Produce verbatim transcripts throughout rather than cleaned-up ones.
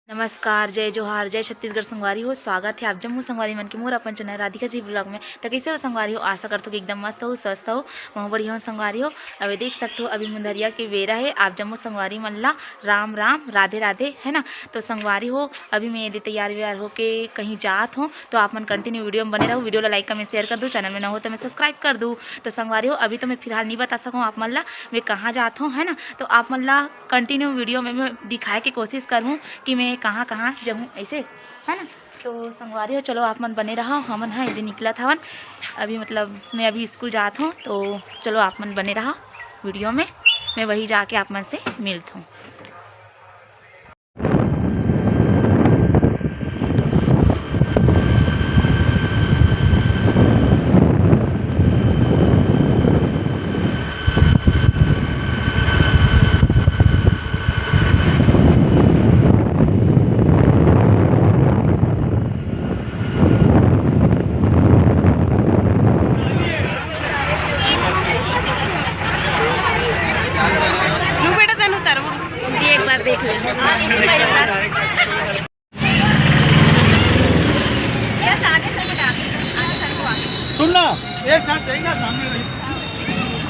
नमस्कार, जय जोहार, जय छत्तीसगढ़ संगवारी हो। स्वागत हे आप जम्मो संगवारी मन के मोर अपन चैनल राधिका जी ब्लॉग में। त कइसे हो संगवारी हो? आशा करथों कि एकदम मस्त हो, स्वस्थ हो। महूं बढ़िया हों संगवारी हो। अभी देख सकथो, अभी मुंदरिया के बेरा हे। आप जम्मो संगवारी मन ला राम राम, राधे राधे, है ना। तो संगवारी हो, अभी मैं एदे तैयार वैयार होके कहीं जात हों, तो आप मन continue video में बने रहू। Video ला like, comment, share कर दू। Channel में नवा हो तो मैं subscribe कर दू। तो संगवारी हो, अभी तो मैं फिलहाल नहीं बता सकूँ आप मन ला मैं कहाँ जात हों, है ना। तो आप मन ला continue video में मैं दिखाए के कोशिश करहूँ कि मैं कहाँ कहाँ जाहूँ, ऐसे, है ना। तो संगवारी हो, चलो आप मन बने रहा, हमन ह एदे निकलत हवन अभी, मतलब मैं अभी स्कूल जात हों। तो चलो आप मन बने रहा video में, मैं वही जाके आप मन से मिलत हों। रुक बेटा, तनु उतार, वो रुक। ये एक बार देख ले। सुन ना, एक साथ जाइए ना, सामने रहिए।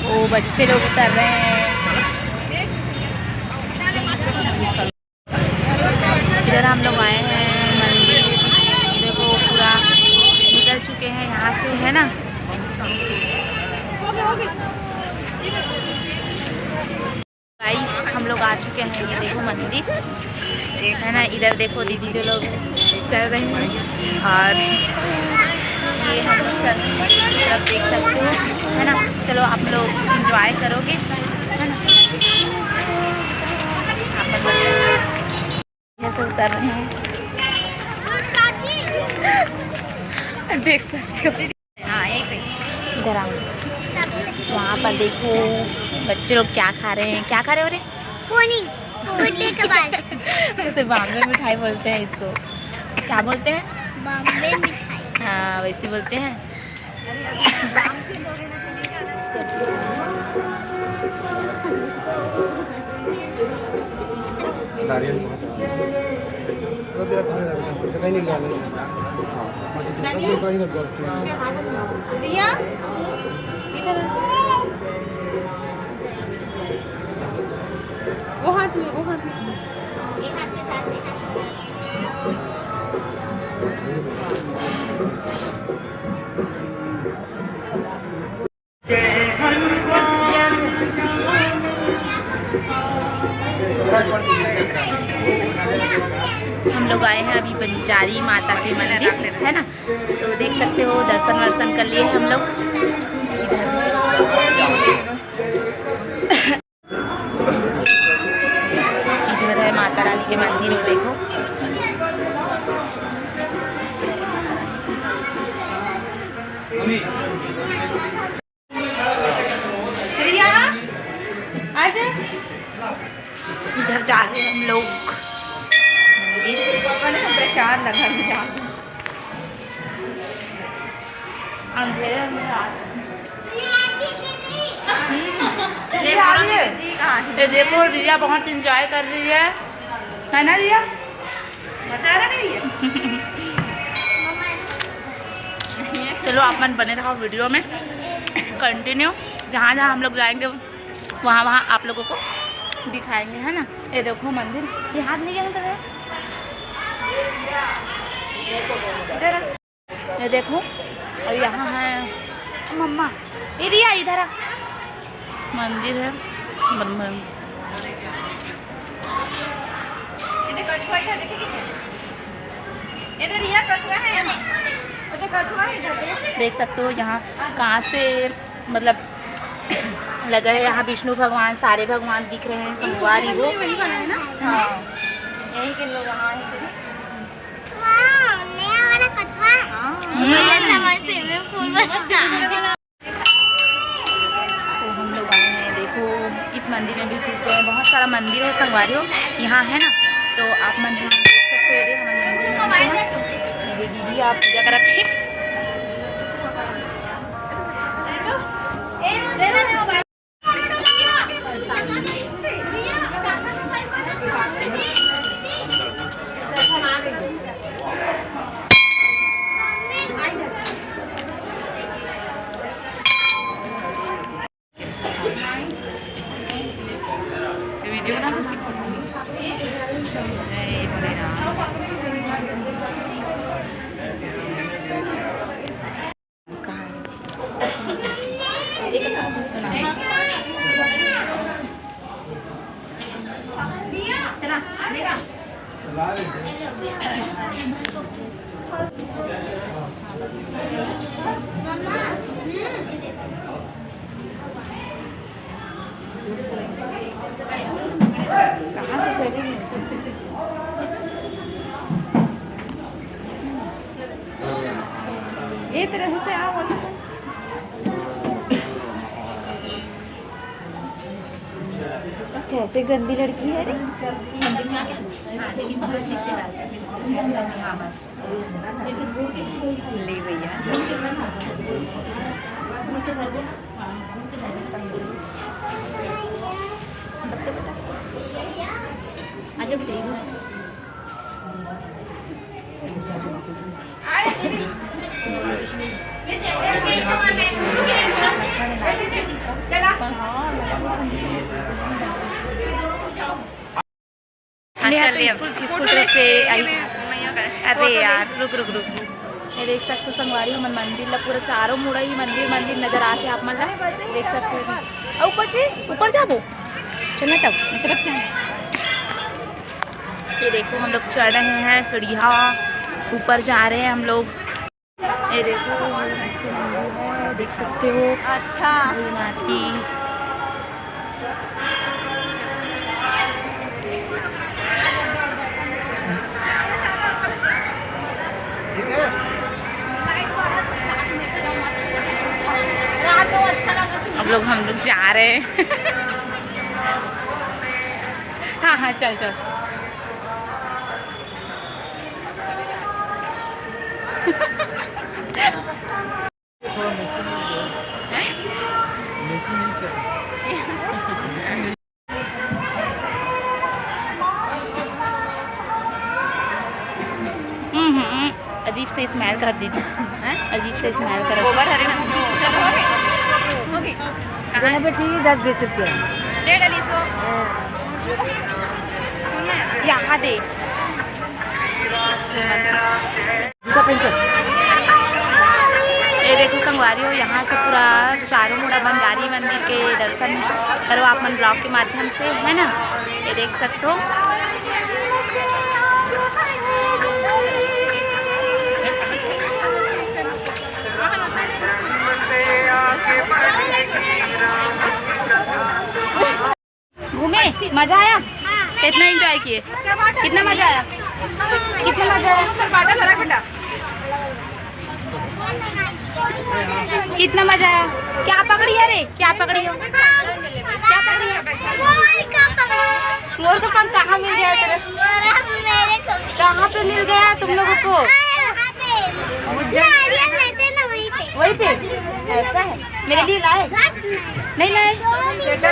वो बच्चे लोग उतर रहे हैं। इधर हम लोग आए हैं मंदिर, देखो पूरा निकल चुके हैं यहाँ से, है ना। गाइस, हम लोग आ चुके हैं, ये देखो मंदिर है ना। इधर देखो दीदी जो लोग चल रही हैं, और ये हम लोग चल रहे हैं, आप देख सकते हो, है ना। चलो आप लोग एंजॉय करोगे, है ना। आप लोग यहाँ से उतर रहे हैं, देख सकते हो। हाँ, यहीं पे। इधर आओ, वहाँ पर देखो बच्चे लोग क्या खा रहे हैं। क्या खा रहे हो रे? कोनी, कोनी के बाद। तो बॉम्बे मिठाई बोलते हैं इसको। क्या बोलते हैं? बॉम्बे मिठाई। हाँ, वैसे बोलते हैं। नारियल। रिया, इधर। वो हाथ में, वो हाथ में। ये हाथ के साथ, ये हाथ के साथ। हम लोग आए हैं अभी बंजारी माता के मंदिर, है ना, तो देख सकते हो दर्शन वर्शन कर लिए हम लोग। इधर इधर है माता रानी के मंदिर, वो देखो। रिया, आजा। इधर जा रहे हैं हम लोग मंदिर। प्रसाद लगा दिया। अंधेरे में रात। हम्म। ये देखो, रिया बहुत एंजॉय कर रही है, है ना रिया? मजा आ रहा है। चलो आप मन बने रहो वीडियो में कंटिन्यू, जहाँ जहाँ हम लोग जाएंगे वहाँ वहाँ आप लोगों को दिखाएंगे, है ना। ये देखो मंदिर, ये हाथ नहीं जाना पड़ेगा। ये देखो, और यहाँ है मम्मा, ये रिया इधर आ, मंदिर है। इधर कछुआ इधर देखिए, इधर रिया कछुआ है, इधर कछुआ है, इधर देख सकते हो यहाँ कहाँ से मतलब लगा है। यहाँ विष्णु भगवान, सारे भगवान दिख रहे हैं, संगवारी हो। हाँ, यही के लोग वहाँ हैं। वाह, नया वाला कछुआ। हाँ। हम्म। तो हम लोग आए हैं, देखो इस मंदिर में भी घुस गए हैं। बहुत सारा मंदिर है संगवारी हो यहाँ, है ना। तो आप मंदिर में देख सकते हो, ये हमारे मंदिर में घुसे हैं। ये दीदी आप पूजा करा थे। कहाँ से चढ़ी? ये तरह से आओ। कैसे गंदी लड़की है रे। ले भैया। हाँ, नेहा चल तो लिया। स्कूल, स्कूल तरफ से आई। अरे यार, रुक, रुक, रुक, रुक। ये देख सकते हो संगवारी, हमन मंदिर ला पूरा चारों मुड़ा ही मंदिर, मंदिर नजर आथे आप मन ला। देख सकते हो। अउ ऊपर जी, ऊपर जाबो। चलना तब, मैं तरफ से आना। ये देखो, हम लोग चढ़ रहे हैं सीढ़िया, ऊपर जा रहे हैं हम लोग। ये देखो, ये मंदिर है, देख सकते हो। अच्छा। भोलेनाथ की। अब लोग, हम लोग जा रहे हैं। हाँ, हाँ, चल, चल। हम्म, हम्म, अजीब से smell करत दीदी। हैं? अजीब से smell करत। गोबर हरे ना। हो गई। हो गई। दोनों पे चाहिए दस बीस रुपया। ले डाली सो। हाँ। सुन ना। यहाँ दे। जूता पहन चल। ये देखो संगवारी हो, यहाँ से पूरा चारों मुड़ा बंजारी मंदिर के दर्शन करो आप मन vlog के माध्यम से, है ना। ये देख सकते हो। घूमे, मजा आया? कितना enjoy किए? कितना मजा आया? कितना मजा आया? कितना मजा आया? क्या पकड़ी है रे? क्या पकड़ी हो? क्या पकड़ी है? मोर का पंख। मोर का पंख कहाँ मिल गया तेरे? मोर मेरे को भी। कहाँ पे मिल गया तुम लोगों को? अरे, वहाँ पे। नारियल लेते ना, वहीं पे। वहीं पे? ऐसा है? मेरे लिए लाए? नहीं लाए? पैसे,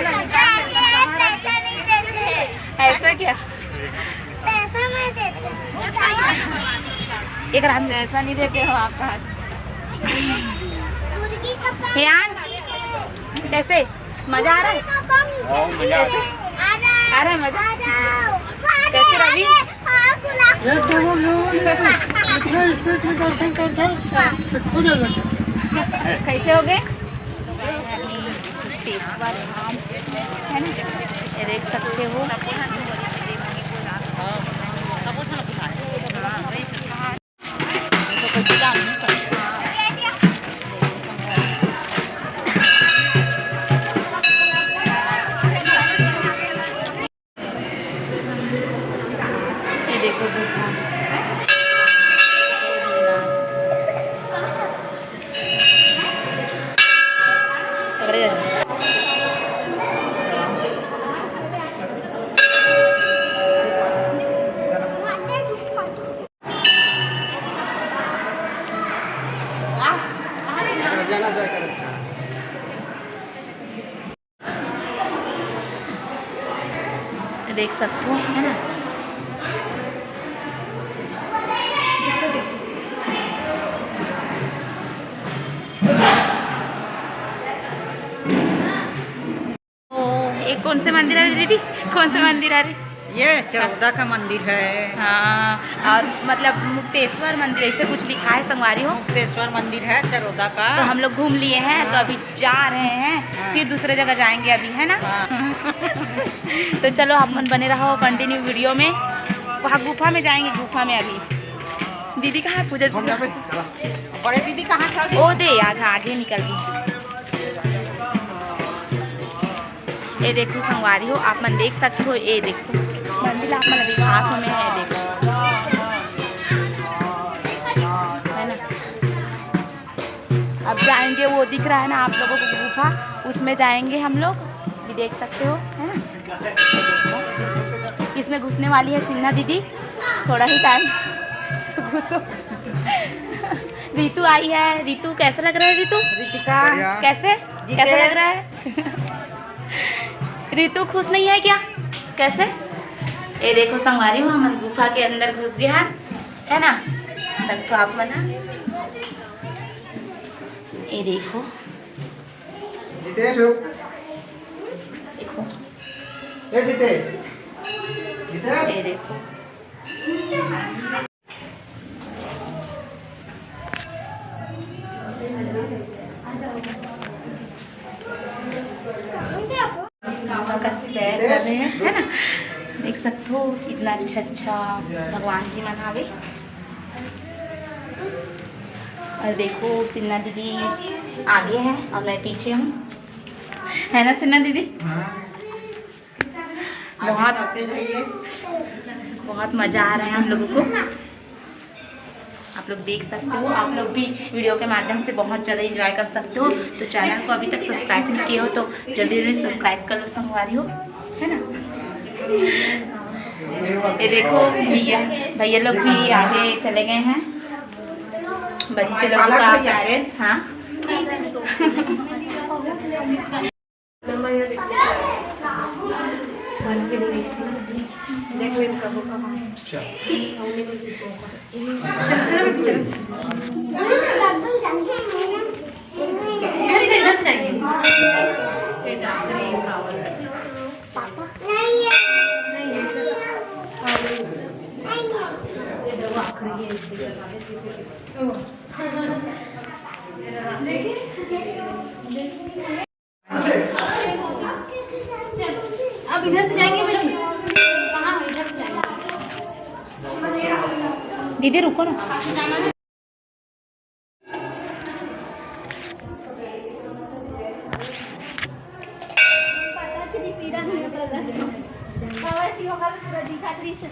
पैसे नहीं देते हैं। ऐसा क्या? पैसा नहीं देते। एक रात में पैसा नहीं देते हो आप। हियान, कैसे? मजा आ रहा है? हाँ, मजा आ रहा है। कैसे? आ रहा है मजा? कैसे रवि? ये दोनों लोग इतना स्पीड में दर्शन करते हैं, तो खुद ही लगता है। कैसे हो गए? टेसवा धाम है ना, ये देख सकते हो। ये देखो गुफा। अरे। देख सकथो, है ना। ओ, ये कौन से मंदिर आ रहे दीदी? कौन से मंदिर आ रहे? ये चरौदा का मंदिर है। हाँ, और मतलब मुक्तेश्वर मंदिर ऐसे कुछ लिखा है संगवारी हो। मुक्तेश्वर मंदिर है चरौदा का। तो हम लोग घूम लिए हैं, तो हाँ। अभी जा रहे हैं, हाँ। फिर दूसरे जगह जाएंगे अभी, है ना? हाँ। तो चलो आप मन बने रहो कंटिन्यू वीडियो में। वहाँ गुफा में जाएंगे, गुफा में अभी। दीदी कहाँ है पूजा दीदी? बड़े दीदी कहाँ चल रही? ओ दे, आधा आगे निकल गई। ये देखो संगवारी हो, आप मन देख सकते हो, ये देखो मंदिर आप मन अभी हाथ में है, देखो, है ना? अब जाएंगे, वो दिख रहा है ना आप लोगों को गुफा, उसमें जाएंगे हम लोग, ये देख सकते हो, है ना? इसमें घुसने वाली है सिन्हा दीदी, थोड़ा ही टाइम। घुसो। रितु आई है। रितु, कैसा लग रहा है रितु? रितिका। बढ़िया। कैसे? कैसा लग रहा है? रितु खुश नहीं है क्या? कैसे? ये देखो संगवारी हो, हमन गुफा के अंदर घुस गए हैं, है ना? सब तो आप मन ह। ये देखो, जितेश रुक। देखो। ए जितेश। जितेश। ये देखो। बाबा का सैर कर रहे हैं, है ना? देख सकते हो कितना अच्छा अच्छा भगवान जी मन हावे। और देखो सिन्हा दीदी आगे हैं और मैं पीछे हूँ, है ना सिन्हा दीदी? हाँ। बहुत, बहुत मज़ा आ रहा है हम लोगों को। आप लोग देख सकते हो, आप लोग भी वीडियो के माध्यम से बहुत ज़्यादा एंजॉय कर सकते हो। तो चैनल को अभी तक सब्सक्राइब नहीं किए हो तो जल्दी जल्दी सब्सक्राइब कर लो संगवारी हो, है ना? ये देखो भैया, भैया लोग भी आगे चले गए हैं, बच्चे लोगों का पेरेंट्स। हाँ। अब इधर से जाएंगे बेटी। कहाँ हो? इधर से जाएंगे। दीदी रुको ना।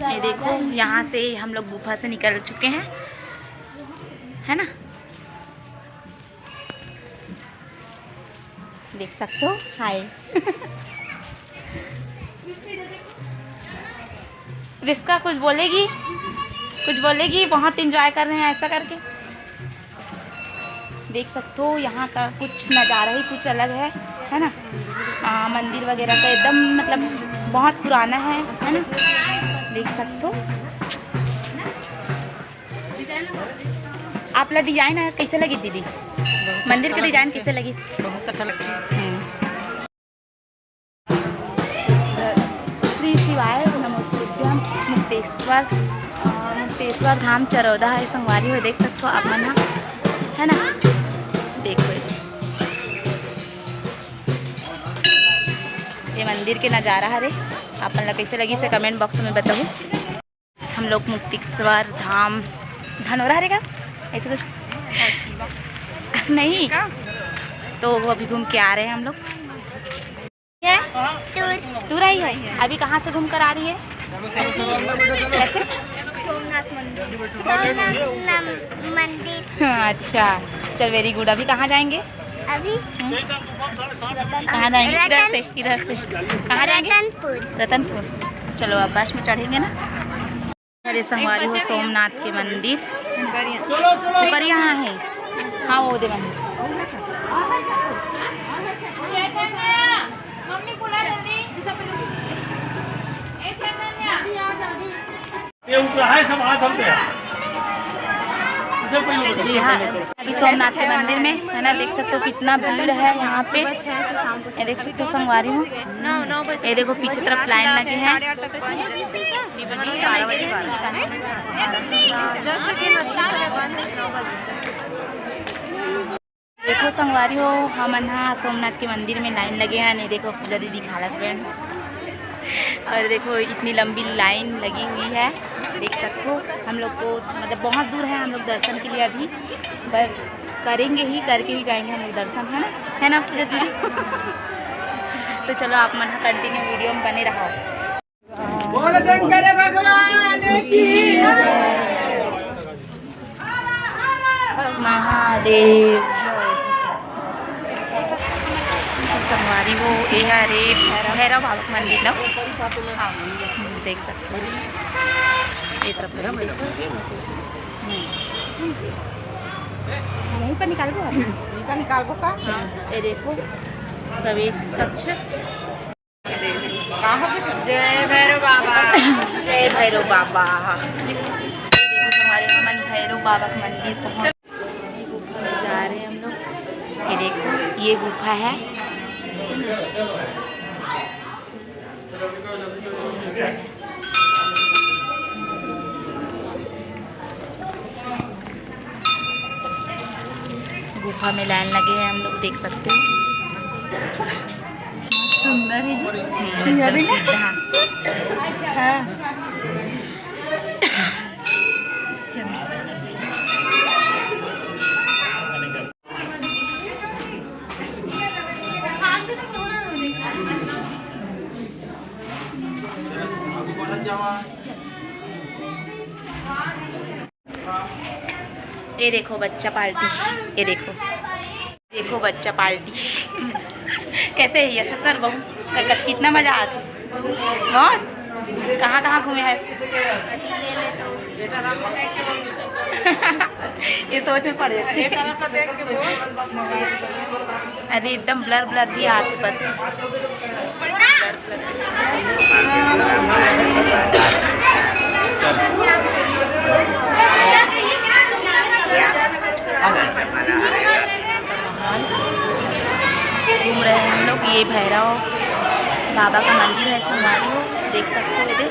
ये देखो, यहाँ से हम लोग गुफा से निकल चुके हैं, है ना? देख सकते हो, हाय। रिस्का कुछ बोलेगी, कुछ बोलेगी, बहुत एंजॉय कर रहे हैं ऐसा करके। देख सकते हो यहाँ का कुछ नज़ारा ही कुछ अलग है, है ना? आ, मंदिर वगैरह का एकदम मतलब बहुत पुराना है, है ना? देख सकते हो। आप ला डिजाइन कैसे लगी दीदी? मंदिर के डिजाइन कैसे लगी? बहुत अच्छा लगता है। हम्म। श्री शिवाय नमोस्तुभ्यं। मुक्तेश्वर, अ, मुक्तेश्वर धाम चरौदा है संगवारी हो, देख सकते हो आप मन ह, है ना? देखो ये मंदिर के नज़ारा हरे, आप मन ला कैसे लगी से कमेंट बॉक्स में बताओ। हम लोग मुक्तेश्वर धाम, धनोरा हरे का ऐसे कुछ नहीं का? तो वो अभी घूम के आ रहे हैं हम लोग। है? टूर। टूर आई है। अभी कहाँ से घूम कर आ रही है? कैसे? सोमनाथ मंदिर। सोमनाथ मंदिर। हाँ, अच्छा, चल, वेरी गुड। अभी कहाँ जाएंगे? अभी कहाँ जाएंगे? इधर से, इधर से। कहाँ जाएंगे? रतनपुर। रतनपुर। चलो, अब बस में चढ़ेंगे ना। अरे संगवारी हो, सोमनाथ के मंदिर। ओकर यहाँ है। हाँ, वो दे मंदिर। ये उतरा है सब हाथ हमसे। जी हाँ, अभी सोमनाथ के मंदिर में है ना, देख सकते हो कितना भीड़ है यहाँ पे। ये देख सकते हो संगवारी हो, ये देखो पीछे तरफ लाइन लगे हैं। देखो संगवारी हो, हमन हा सोमनाथ के मंदिर में लाइन लगे हैं। नहीं देखो पूजा दीदी खालत बहन, और देखो इतनी लंबी लाइन लगी हुई है, देख सकते हो। हम लोग को मतलब बहुत दूर है हम लोग दर्शन के लिए अभी, बस करेंगे ही, करके ही जाएंगे हम लोग दर्शन, है ना, है ना पूजा दीदी? तो चलो आप मन कंटिन्यू वीडियो में बने रहो। बोल शंकर भगवान की जय। महादेव। संगवारी हो, ये हरे भैरव बाबा के मंदिर ना। हाँ, देख सकते हो। ये तरफ है। हम्म। यहीं पर निकालबो? यहीं पर निकालबो का? हाँ, ये देखो प्रवेश कक्ष। जय भैरव बाबा। जय भैरव बाबा। ये देखो हमारे हमन भैरव बाबा के मंदिर पहुंच जा रहे हैं हम लोग। ये देखो, ये गुफा है। ये सब है। गुफा में लाइन लगे हैं हम लोग, देख सकते हो। सुंदर है जी। हम्म, एकदम सीधा। हाँ। चलो। ये देखो बच्चा पार्टी, ये देखो, देखो बच्चा पार्टी। कैसे है ये ससुर बहू? क-, क-, कितना मजा आथे। बहुत। कहाँ कहाँ घूमे है? ये सोच में पड़ जाते। अरे एकदम ब्लर ब्लर भी आथे पता है। घूम रहे हैं हम लोग। ये भैरव बाबा का मंदिर है, संगवारी हो, देख सकते हो इधर।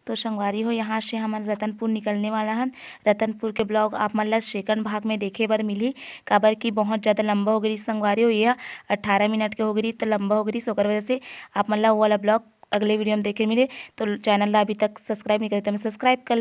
तो संगवारी हो, यहाँ से हमन रतनपुर निकलने वाला हन। रतनपुर के ब्लॉग आप मन ला सेकंड भाग में देखे बर मिलही, काबर कि बहुत ज़्यादा लंबा हो गई संगवारी हो। यह अट्ठारह मिनट के हो गई, तो लंबा हो गई, ओकर वजह से आप मन ला वो वाला ब्लॉग अगले वीडियो में देखे मिले। तो चैनल ला अभी तक सब्सक्राइब नहीं करे तो सब्सक्राइब कर